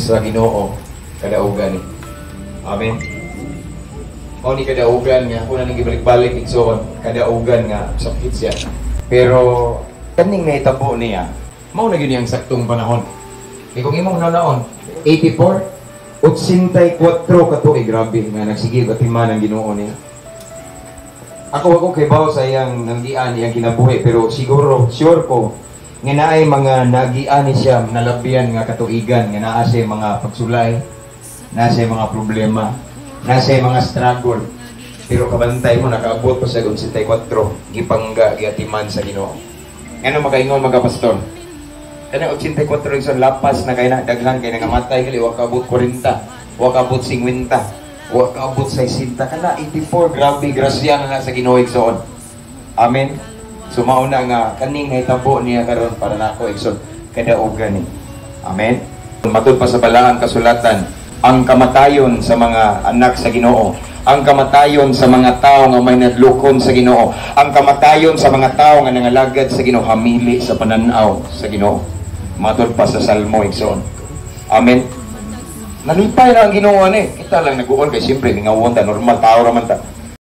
Sa Ginoo, kadaugan ni. Amen. Mao ni kadaugan nga ako na ning gibalik-balik, igsoon, kadaugan nga sakit siya. Pero kaning nahitabo niya, mao na gyud ang saktong panahon. Kay kung imong naon 84, 84 ka tuig, grabe nga nagsige batiman ang Ginoo niya. Ako kay sa iyang nanggian, iyang kinabuhi, pero siguro sure ko nga naay mga nagian ni siya nalabyan nga katuigan nga naa siya mga pagsulay, naa siya mga problema, naa siya mga struggle. Pero kabantay mo, nakaabot pa sa 84, gipangga, giatiman sa Ginoo. Ngano makaingon mga pastor? Kanang 84, igsoon, lapas na kay na daghan kay nangamatay gali wa kaabot 40, wa kaabot 50, wa kaabot 60. Kana 84, grabe, grasya na na sa Ginoo, igsoon. Amen. So mao na nga kaning nahitabo niya karon, para nako, igsoon, kadaugan ni. Amen. Matud pa sa Balaang Kasulatan, ang kamatayon sa mga anak sa Ginoo, ang kamatayon sa mga tao nga may nadlukon sa Ginoo, ang kamatayon sa mga tao nga nangalagad sa Ginoo, hamili sa pananaw sa Ginoo. Matud pa sa Salmo, igsoon. Amen. Nalipay na ang Ginoo ani. Kita lang nag-uol kay siyempre mingawon ta, normal tao ra man ta.